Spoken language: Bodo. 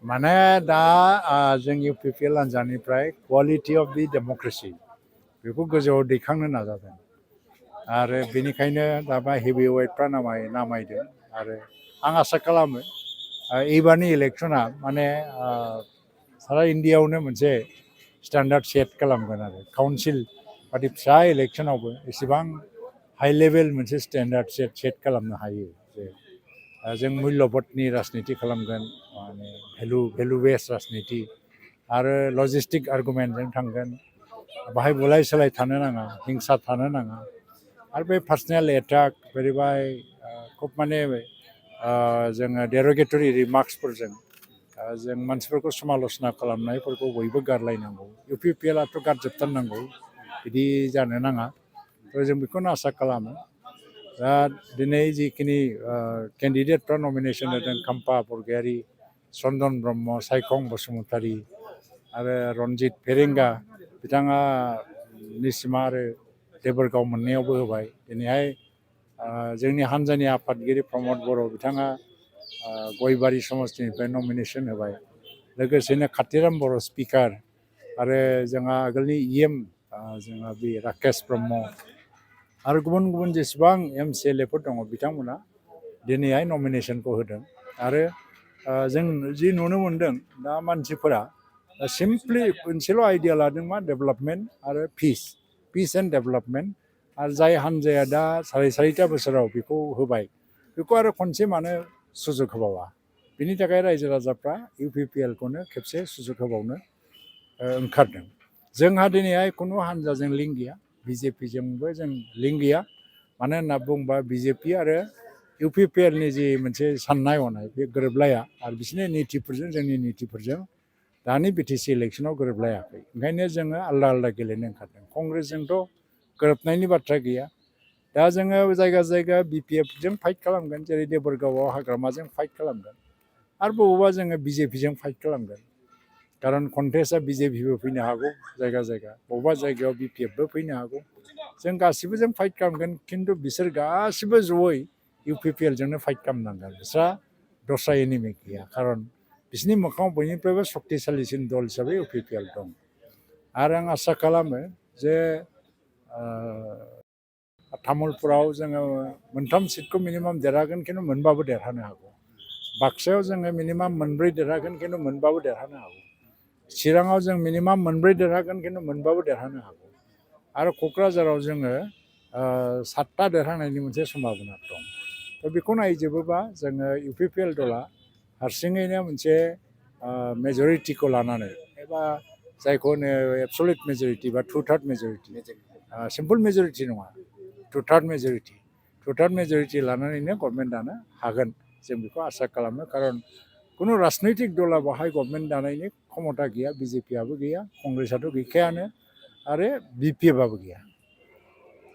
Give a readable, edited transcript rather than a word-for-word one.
माने दा जों इउपिपिएल हान्जानिफ्राय क्वालिटि अफ दि डेम'क्रेसि बेखौ गोजौआव दैखांनो नाजादों आरो बेनिखायनो दा बा हेभिवेटफ्रा नामायदों आरो आं आसा खालामो एबारनि इलेक्सना माने सारा इन्डियायावनो मोनसे स्टेन्डार्ड सेट खालामगोन आरो काउन्सिल बादि फिसा इलेक्सनावबो एसेबां हाइ लेभेल मोनसे स्टेन्डार्ड सेट खालामनो हायो जे जों मुल्यबोधनि राजनिति खालामगोन माने भेलु बेस राजनिति आरो लजिस्टिक आर्गुमेन्टजों थांगोन बाहाय बुलाय सोलाय थानो नाङा हिंसा थानो नाङा आरो बे पार्सनेल एटाक बोरैबाय खुब माने जोङो डेर'गेटरि रिमार्क्सफोरजों जों मानसिफोरखौ समाल'सना खालामनायफोरखौ बयबो गारलायनांगौ इउपिपिएलआथ' गारजोबथारनांगौ बिदि जानो नाङा थ' जों बेखौनो आसा खालामो दा दिनै जिखिनि केन्डिडेटफ्रा नमिनेसन होदों खाम्फा बरगयारि चन्दन ब्रह्म सायखं बसुमतारी आरो रनजित फेरेंगा बिथाङा निसिमा आरो देबोरगाव मोननैयावबो होबाय दिनैहाय जोंनि हान्जानि आफादगिरि प्रमद बर' बिथाङा गयबारि समस्तिनिफ्राय नमिनेसन होबाय लोगोसेनो खाथिराम बर' स्पिकार आरो जोंहा आगोलनि इएम जोंहा बे राकेश ब्रह्म आरो गुबुन गुबुन जेसेबां एमसिएलएफोर दङ बिथांमोना दिनैहाय नमिनेसनखौ होदों आरो जों जि नुनो मोन्दों दा मानसिफोरा सिम्पलि मोनसेल' आइडिया लादों मा डेभेलपमेन्ट आरो पिस एन्ड डेभेलपमेन्ट आरो जाय हान्जाया दा सारिथा बोसोराव बेखौ होबाय बेखौ आरो खनसे मानो सुजुग होबावा बिनि थाखाय रायजो राजाफ्रा इउपिपिएलखौनो खेबसे सुजुग होबावनो ओंखारदों जोंहा दिनैहाय खुनु हान्जाजों लिंक गैया बिजेपिजोंबो जों लिंक गैया मानो होनना बुङोबा बिजेपि आरो इउपिपिएलनि जि मोनसे साननाय हनाय बे गोरोबलाया आरो बिसोरनि नितिफोरजों जोंनि नितिफोरजों दानि बिटिसि इलेक्सनाव गोरोबलायाखै ओंखायनो जोङो आलदा आलदा गेलेनो ओंखारदों कंग्रेसजोंथ' गोरोबनायनि बाथ्रा गैया दा जोङो जायगा जायगा बिपिएफजों फाइट खालामगोन जेरै देबोरगावआव हाग्रामाजों फाइट खालामगोन आरो बबावबा जोङो बिजेपिजों फाइट खालामगोन खारन कन्टेस्टआ बिजेपिबो फैनो हागौ जायगा जायगा बबेबा जायगायाव बिपिएफबो फैनो हागौ जों गासिबो जों फाइट खालामगोन खिन्थु बिसोर गासिबो जयै इउपिपिएलजोंनो फाइट खालामनांगोन बिस्रा दस्रा एनिमि गैया खारन बिसोरनि मोखाङाव बयनिफ्रायबो शक्तिशालिसिन दल हिसाबै इउपिपिएल दं आरो आं आसा खालामो जे तामुलपुराव जोङो मोनथाम सिटखौ मिनिमाम देरहागोन खिन्थु मोनबाबो देरहानो हागौ बाक्सायाव जोङो मिनिमाम मोनब्रै देरहागोन खिन्थु मोनबाबो देरहानो हागौ चिराङाव जों मिनिमाम मोनब्रै देरहागोन खिन्थु मोनबाबो देरहानो हागौ आरो क'क्राझाराव जोङो 7टा देरहानायनि मोनसे सम्भाबना दं थ' बेखौ नायजोबोबा जोङो इउपिपिएल दला हारसिङैनो मोनसे मेजरिटिखौ लानानै एबा जायखौ होनो एबसलिउट मेजरिटि बा 2/3 मेजरिटि सिम्पल मेजरिटि नङा 2/3 मेजरिटि लानानैनो गभर्नमेन्ट दानो हागोन जों बेखौ आसा खालामो खारन खुनु राजनैतिक दला बाहाय गभर्नमेन्ट दानायनि क्षमता गैया बिजेपिआबो गैया कंग्रेसआथ' गैखायानो आरो बिपिएफआबो गैया